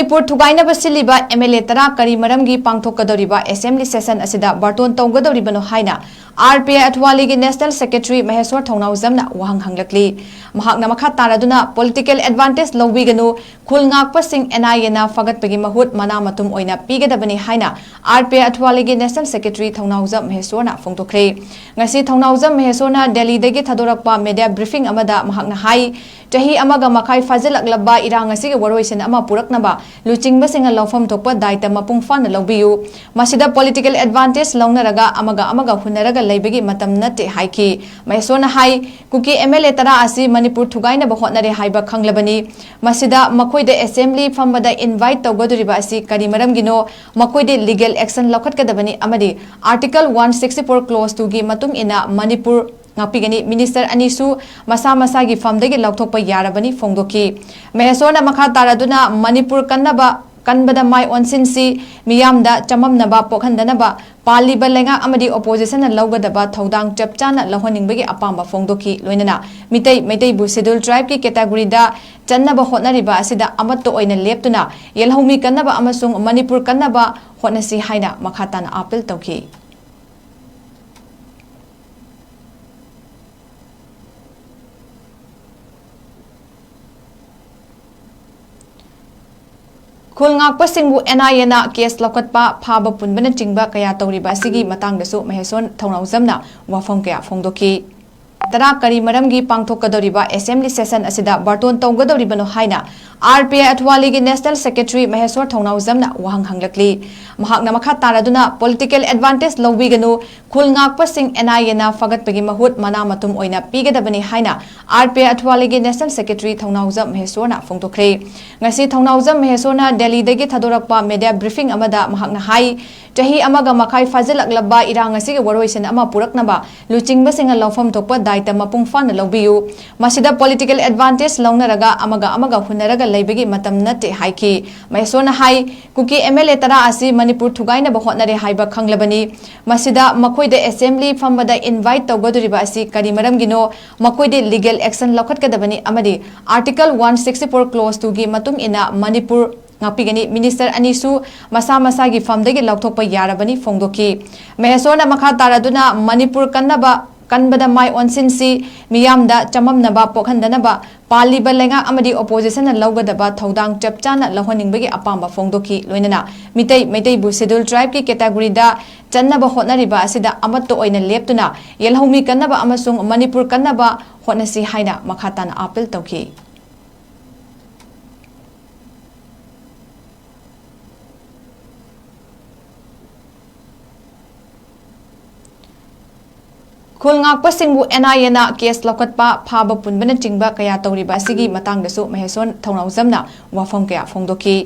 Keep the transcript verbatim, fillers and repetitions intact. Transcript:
Manipur ꯊꯨꯒꯥꯏꯅꯕ ꯁꯤꯜꯂꯤꯕ M L A ꯇꯔꯥ ꯀꯔꯤ ꯃꯔꯝꯒꯤ ꯄꯥꯡꯊꯣꯛꯀꯗꯧꯔꯤꯕ assembly session ꯑꯁꯤꯗ ꯕꯥꯔꯇꯣꯟ ꯇꯧꯒꯗꯧꯔꯤꯕꯅꯣ ꯍꯥꯏꯅ ꯑꯥꯔ ꯄꯤ ꯑꯥꯏ ꯑꯊꯋꯥꯂꯤꯒꯤ ꯅꯦꯁꯅꯦꯜ ꯁꯦꯀ꯭ꯔꯦꯇꯔꯤ ꯃꯍꯦꯁ꯭ꯋꯔ ꯊꯧꯅꯥꯎꯖꯝꯅ ꯋꯥꯍꯪ ꯍꯪꯂꯛꯂꯤ꯫ ꯃꯍꯥꯛꯅ ꯃꯈꯥ ꯇꯥꯔꯗꯨꯅ ꯄꯣꯂꯤꯇꯤꯀꯦꯜ ꯑꯦꯗꯚꯥꯟꯇꯦꯖ ꯂꯧꯕꯤꯒꯅꯨ, ꯈꯨꯜ ꯉꯥꯛꯄꯁꯤꯡ ꯑꯦꯟ ꯑꯥꯏ ꯑꯦꯅ ꯐꯒꯠꯄꯒꯤ ꯃꯍꯨꯠ ꯃꯅꯥ ꯃꯊꯨꯝ ꯑꯣꯏꯅ ꯄꯤꯒꯗꯕꯅꯤ ꯍꯥꯏꯅ ꯑꯥꯔ ꯄꯤ ꯑꯥꯏ ꯑꯊꯋꯥꯂꯤꯒꯤ ꯅꯦꯁꯅꯦꯜ ꯁꯦꯀ꯭ꯔꯦꯇꯔꯤ ꯊꯧꯅꯥꯎꯖꯝ ꯃꯍꯦꯁ꯭ꯋꯔꯅ ꯐꯣꯡꯗꯣꯛꯈ꯭ꯔꯦ꯫ ꯉꯁꯤ ꯊꯧꯅꯥꯎꯖꯝ ꯃꯍꯦꯁ꯭ꯋꯔꯅ ꯗꯦꯜꯂꯤꯗꯒꯤ ꯊꯥꯗꯣꯔꯛꯄ ꯃꯤꯗꯤꯌꯥ ꯕ꯭ꯔꯤꯐꯤꯡ ꯑꯃꯗ ꯃꯍꯥꯛꯅ ꯍꯥꯏ, ꯆꯍꯤ ꯑꯃꯒ ꯃꯈꯥꯏ ꯐꯥꯖꯤꯜꯂꯛꯂꯕ ꯏꯔꯥꯡ ꯑꯁꯤꯒꯤ ꯋꯥꯔꯣꯏꯁꯤꯟ ꯑꯃ ꯄꯨꯔꯛꯅꯕ ꯂꯨꯆꯤꯡꯕꯁꯤꯡꯅ ꯂꯧꯐꯝ ꯊꯣꯛꯄ ꯗꯥꯏꯇ ꯃꯄꯨꯡ ꯐꯥꯅ ꯂꯧꯕꯤꯌꯨ꯫ ꯃꯁꯤꯗ ꯄꯣꯂꯤꯇꯤꯀꯦꯜ ꯑꯦꯗꯚꯥꯟꯇꯦꯖ ꯂꯧꯅꯔꯒ ꯑꯃꯒ ꯑꯃꯒ ꯍꯨꯟꯅꯔꯒ ꯂꯩꯕꯒꯤ ꯃꯇꯝ ꯅꯠꯇꯦ ꯍꯥꯏꯈꯤ꯫ ꯃꯍꯦꯁ꯭ꯋꯔꯅ ꯍꯥꯏ, ꯀꯨꯀꯤ ꯑꯦꯝ ꯑꯦꯜ ꯑꯦ ꯇꯔꯥ ꯑꯁꯤ ꯃꯅꯤꯄꯨꯔ ꯊꯨꯒꯥꯏꯅꯕ ꯍꯣꯠꯅꯔꯦ ꯍꯥꯏꯕ ꯈꯪꯂꯕꯅꯤ꯫ ꯃꯁꯤꯗ ꯃꯈꯣꯏꯗ ꯑꯦꯁꯦꯝꯕ꯭ꯂꯤ ꯐꯝꯕꯗ ꯏꯟꯚꯥꯏꯠ ꯇꯧꯒꯗꯧꯔꯤꯕ ꯑꯁꯤ ꯀꯔꯤ ꯃꯔꯝꯒꯤꯅꯣ? ꯃꯈꯣꯏꯗꯤ ꯂꯤꯒꯦꯜ ꯑꯦꯛꯁꯟ ꯂꯧꯈꯠꯀꯗꯕꯅꯤ ꯑꯃꯗꯤ article one sixty four close ꯇꯨꯒꯤ ꯃꯇꯨꯡ ꯏꯟꯅ ꯃꯅꯤꯄꯨꯔ ꯉꯥꯛꯄꯤꯒꯅꯤ꯫ ꯃꯤꯅꯤꯁꯇꯔ ꯑꯅꯤꯁꯨ ꯃꯁꯥ ꯃꯁꯥꯒꯤ ꯐꯝꯗꯒꯤ ꯂꯧꯊꯣꯛꯄ ꯌꯥꯔꯕꯅꯤ ꯐꯣꯡꯗꯣꯛꯈꯤ꯫ ꯃꯍꯦꯁ꯭ꯋꯔꯅ ꯃꯈꯥ ꯇꯥꯔꯗꯨꯅ ꯃꯅꯤꯄꯨꯔ ꯀꯟꯅꯕ, ꯀꯟꯕꯗ ꯃꯥꯏ ꯑꯣꯟꯁꯤꯟꯁꯤ, ꯃꯤꯌꯥꯝꯗ ꯆꯃꯝꯅꯕ ꯄꯣꯛꯍꯟꯗꯅꯕ ꯄꯥꯜꯂꯤꯕ ꯂꯩꯉꯥꯛ ꯑꯃꯗꯤ ꯑꯣꯄꯣꯖꯤꯁꯟꯅ ꯂꯧꯒꯗꯕ ꯊꯧꯗꯥꯡ ꯆꯞ ꯆꯥꯅ ꯂꯧꯍꯟꯅꯤꯡꯕꯒꯤ ꯑꯄꯥꯝꯕ ꯐꯣꯡꯗꯣꯛꯈꯤ꯫ ꯂꯣꯏꯅꯅ ꯃꯤꯇꯩ, ꯃꯩꯇꯩꯕꯨ ꯁꯦꯗ꯭ꯌꯨꯜ ꯇ꯭ꯔꯥꯏꯕꯀꯤ ꯀꯦꯇꯥꯒꯣꯔꯤꯗ ꯆꯟꯅꯕ ꯍꯣꯠꯅꯔꯤꯕ ꯑꯁꯤꯗ ꯑꯃꯠꯇ ꯑꯣꯏꯅ ꯂꯦꯞꯇꯨꯅ ꯌꯦꯜꯍꯧꯃꯤ ꯀꯟꯅꯕ ꯑꯃꯁꯨꯡ ꯃꯅꯤꯄꯨꯔ ꯀꯟꯅꯕ ꯍꯣꯠꯅꯁꯤ ꯍꯥꯏꯅ ꯃꯈꯥ ꯇꯥꯅ ꯑꯥꯄꯤꯜ ꯇꯧꯈꯤ꯫ ꯈꯨꯜ ꯉꯥꯛꯄꯁꯤꯡꯕꯨ ꯑꯦꯟ ꯑꯥꯏ ꯑꯦꯅ ꯀꯦꯁ ꯂꯧꯈꯠꯄ, ꯐꯥꯕ ꯄꯨꯟꯕꯅꯆꯤꯡꯕ ꯀꯌꯥ ꯇꯧꯔꯤꯕ ꯑꯁꯤꯒꯤ ꯃꯇꯥꯡꯗꯁꯨ ꯃꯍꯦꯁ꯭ꯋꯔ ꯊꯧꯅꯥꯎꯖꯝꯅ ꯋꯥꯐꯝ ꯀꯌꯥ ꯐꯣꯡꯗꯣꯛꯈꯤ꯫ ꯇꯔꯥ ꯀꯔꯤ ꯃꯔꯝꯒꯤ ꯄꯥꯡꯊꯣꯛꯀꯗꯧꯔꯤꯕ ꯑꯦꯁꯦꯝꯕ꯭ꯂꯤ ꯁꯦꯁꯟ ꯑꯁꯤꯗ ꯕꯥꯔꯇꯣꯟ ꯇꯧꯒꯗꯧꯔꯤꯕꯅꯣ ꯍꯥꯏꯅ ꯑꯥꯔ ꯄꯤ ꯑꯥꯏ ꯑꯊꯋꯥꯂꯤꯒꯤ ꯅꯦꯁꯅꯦꯜ ꯁꯦꯀ꯭ꯔꯦꯇꯔꯤ ꯃꯍꯦꯁ꯭ꯋꯔ ꯊꯧꯅꯥꯎꯖꯝꯅ ꯋꯥꯍꯪ ꯍꯪꯂꯛꯂꯤ꯫ ꯃꯍꯥꯛꯅ ꯃꯈꯥ ꯇꯥꯔꯗꯨꯅ ꯄꯣꯂꯤꯇꯤꯀꯦꯜ ꯑꯦꯗꯚꯥꯟꯇꯦꯖ ꯂꯧꯕꯤꯒꯅꯨ, ꯈꯨꯜ ꯉꯥꯛꯄꯁꯤꯡ ꯑꯦꯟ ꯑꯥꯏ ꯑꯦꯅ ꯐꯒꯠꯄꯒꯤ ꯃꯍꯨꯠ ꯃꯅꯥ ꯃꯊꯨꯝ ꯑꯣꯏꯅ ꯄꯤꯒꯗꯕꯅꯤ ꯍꯥꯏꯅ ꯑꯥꯔ ꯄꯤ ꯑꯥꯏ ꯑꯊꯋꯥꯂꯤꯒꯤ ꯅꯦꯁꯅꯦꯜ ꯁꯦꯀ꯭ꯔꯦꯇꯔꯤ ꯊꯧꯅꯥꯎꯖꯝ ꯃꯍꯦꯁ꯭ꯋꯔꯅ ꯐꯣꯡꯗꯣꯛꯈ꯭ꯔꯦ꯫ ꯉꯁꯤ ꯊꯧꯅꯥꯎꯖꯝ ꯃꯍꯦꯁ꯭ꯋꯔꯅ ꯗꯦꯜꯂꯤꯗꯒꯤ ꯊꯥꯗꯣꯔꯛꯄ ꯃꯤꯗꯤꯌꯥ ꯕ꯭ꯔꯤꯐꯤꯡ ꯑꯃꯗ ꯃꯍꯥꯛꯅ ꯍꯥꯏ, ꯆꯍꯤ ꯑꯃꯒ ꯃꯈꯥꯏ ꯐꯥꯖꯤꯜꯂꯛꯂꯕ ꯏꯔꯥꯡ ꯑꯁꯤꯒꯤ ꯋꯥꯔꯣꯏꯁꯤꯟ ꯑꯃ ꯄꯨꯔꯛꯅꯕ ꯂꯨꯆꯤꯡꯕꯁꯤꯡꯅ ꯂꯧꯐꯝ ꯊꯣꯛꯄ ꯗꯥꯏꯇ ꯃꯄꯨꯡ ꯐꯥꯅ ꯂꯧꯕꯤꯌꯨ꯫ ꯃꯁꯤꯗ ꯄꯣꯂꯤꯇꯤꯀꯦꯜ ꯑꯦꯗꯚꯥꯟꯇꯦꯖ ꯂꯧꯅꯔꯒ ꯑꯃꯒ ꯑꯃꯒ ꯍꯨꯟꯅꯔꯒ ꯂꯩꯕꯒꯤ ꯃꯇꯝ ꯅꯠꯇꯦ ꯍꯥꯏꯈꯤ꯫ ꯃꯍꯦꯁ꯭ꯋꯔꯅ ꯍꯥꯏ, ꯀꯨꯀꯤ ꯑꯦꯝ ꯑꯦꯜ ꯑꯦ ꯇꯔꯥ ꯑꯁꯤ ꯃꯅꯤꯄꯨꯔ ꯊꯨꯒꯥꯏꯅꯕ ꯍꯣꯠꯅꯔꯦ ꯍꯥꯏꯕ ꯈꯪꯂꯕꯅꯤ꯫ ꯃꯁꯤꯗ ꯃꯈꯣꯏꯗ ꯑꯦꯁꯦꯝꯕ꯭ꯂꯤ ꯐꯝꯕꯗ ꯏꯟꯚꯥꯏꯠ ꯇꯧꯒꯗꯧꯔꯤꯕ ꯑꯁꯤ ꯀꯔꯤ ꯃꯔꯝꯒꯤꯅꯣ? ꯃꯈꯣꯏꯗꯤ ꯂꯤꯒꯦꯜ ꯑꯦꯛꯁꯟ ꯂꯧꯈꯠꯀꯗꯕꯅꯤ ꯑꯃꯗꯤ article one sixty four close ꯇꯨꯒꯤ ꯃꯇꯨꯡ ꯏꯟꯅ ꯃꯅꯤꯄꯨꯔ ꯉꯥꯛꯄꯤꯒꯅꯤ꯫ ꯃꯤꯅꯤꯁꯇꯔ ꯑꯅꯤꯁꯨ ꯃꯁꯥ ꯃꯁꯥꯒꯤ ꯐꯝꯗꯒꯤ ꯂꯧꯊꯣꯛꯄ ꯌꯥꯔꯕꯅꯤ ꯐꯣꯡꯗꯣꯛꯈꯤ꯫ ꯃꯍꯦꯁꯣꯔꯅ ꯃꯈꯥ ꯇꯥꯔꯗꯨꯅ ꯃꯅꯤꯄꯨꯔ ꯀꯟꯅꯕ, ꯀꯟꯕꯗ ꯃꯥꯏ ꯑꯣꯟꯁꯤꯟꯁꯤ, ꯃꯤꯌꯥꯝꯗ ꯆꯃꯝꯅꯕ ꯄꯣꯛꯍꯟꯗꯅꯕ ꯄꯥꯜꯂꯤꯕ ꯂꯩꯉꯥꯛ ꯑꯃꯗꯤ ꯑꯣꯄꯣꯖꯤꯁꯟꯅ ꯂꯧꯒꯗꯕ ꯊꯧꯗꯥꯡ ꯆꯞ ꯆꯥꯅ ꯂꯧꯍꯟꯅꯤꯡꯕꯒꯤ ꯑꯄꯥꯝꯕ ꯐꯣꯡꯗꯣꯛꯈꯤ꯫ ꯂꯣꯏꯅꯅ ꯃꯤꯇꯩ, ꯃꯩꯇꯩꯕꯨ ꯁꯦꯗꯨꯜ ꯇ꯭ꯔꯥꯏꯕꯀꯤ ꯀꯦꯇꯥꯒꯣꯔꯤꯗ ꯆꯟꯅꯕ ꯍꯣꯠꯅꯔꯤꯕ ꯑꯁꯤꯗ ꯑꯃꯠꯇ ꯑꯣꯏꯅ ꯂꯦꯞꯇꯨꯅ ꯌꯦꯜꯍꯧꯃꯤ ꯀꯟꯅꯕ ꯑꯃꯁꯨꯡ ꯃꯅꯤꯄꯨꯔ ꯀꯟꯅꯕ ꯍꯣꯠꯅꯁꯤ ꯍꯥꯏꯅ ꯃꯈꯥ ꯇꯥꯅ ꯑꯥꯄꯤꯜ ꯇꯧꯈꯤ꯫ ꯈꯨꯜ ꯉꯥꯛꯄꯁꯤꯡꯕꯨ ꯑꯦꯟ ꯑꯥꯏ ꯑꯦꯅ ꯀꯦꯁ ꯂꯧꯈꯠꯄ, ꯐꯥꯕ ꯄꯨꯟꯕꯅꯆꯤꯡꯕ ꯀꯌꯥ ꯇꯧꯔꯤꯕ ꯑꯁꯤꯒꯤ ꯃꯇꯥꯡꯗꯁꯨ ꯃꯍꯦꯁꯣꯔ ꯊꯧꯅꯥꯎꯖꯝꯅ ꯋꯥꯐꯝ ꯀꯌꯥ ꯐꯣꯡꯗꯣꯛꯈꯤ꯫